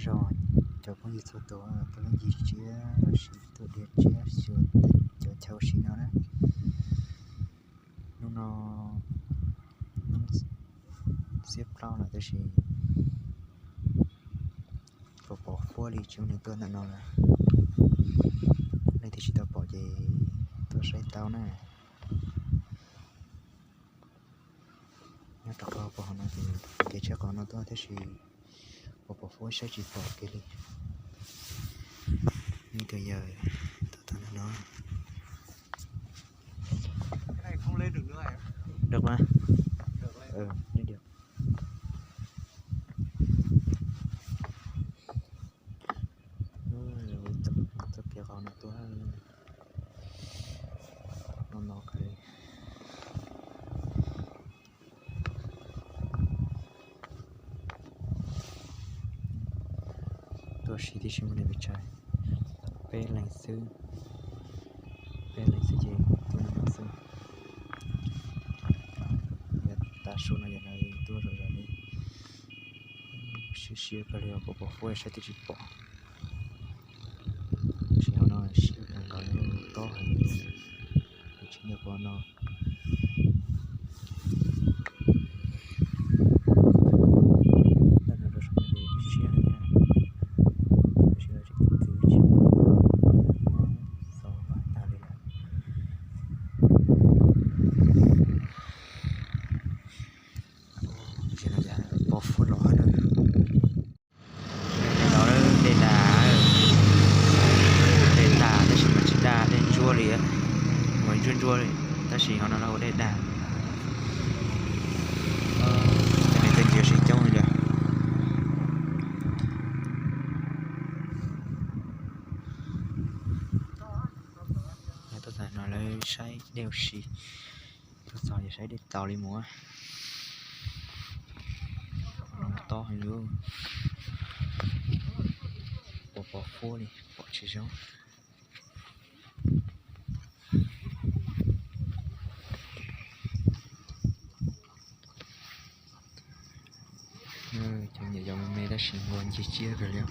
Cov phooj ywg txhua tus tuaj ncig tsiab los sis tuaj dhia tsiab xyuas cov chaw ua si no na. Hnub no hnub xiab plaub lawm tab sis pom pom huab li tsis muaj neeg tuaj ntawm no lawm. Leej twg tsis tau pom ces tuaj saib tau na. Nyob rau qhov pom hauv no ces kev tsheb qhov no tuaj tab sis pom pom huab saib tsis pom kiag li. Ib tug yawg tuaj tau no. Được mà. Được. Txoj kev qhov no tuaj no no kawg li. Tuaj si tib si muaj neeg pes tsawg, peb leeg xwb, peb leeg xwb ces tuaj no xwb. Yog tav su no yog lawv tuaj zom zaws li. Siab siab kawg li, pom pom huab saib twb tsis pom. Tab sis hauv no siab kawg nkaus li, tob heev li. Tsis nco qab no. Tab no rau saum no ces siab heev thiab, tab sis lawv tseem txwv tsis pom, muab xov vaj tag li lawm. Tam sim no pom huab los na. Dej los, dej dag, dej tag tab sis mas tsis dag dej ntsuab li, mas ntsuab ntsuab li, tab sis hauv no lawv hu dej dag. Cov neeg tuaj ncig sib coob li lawm. Tuaj txog no lawv saib dej ua si, tuaj txog ces saib dej taus li mus. Tob heev li, pom pom huab li pom tsis zoo. Cov me nyuam yaus me me tab sis nquag ncig tsiab kawg li.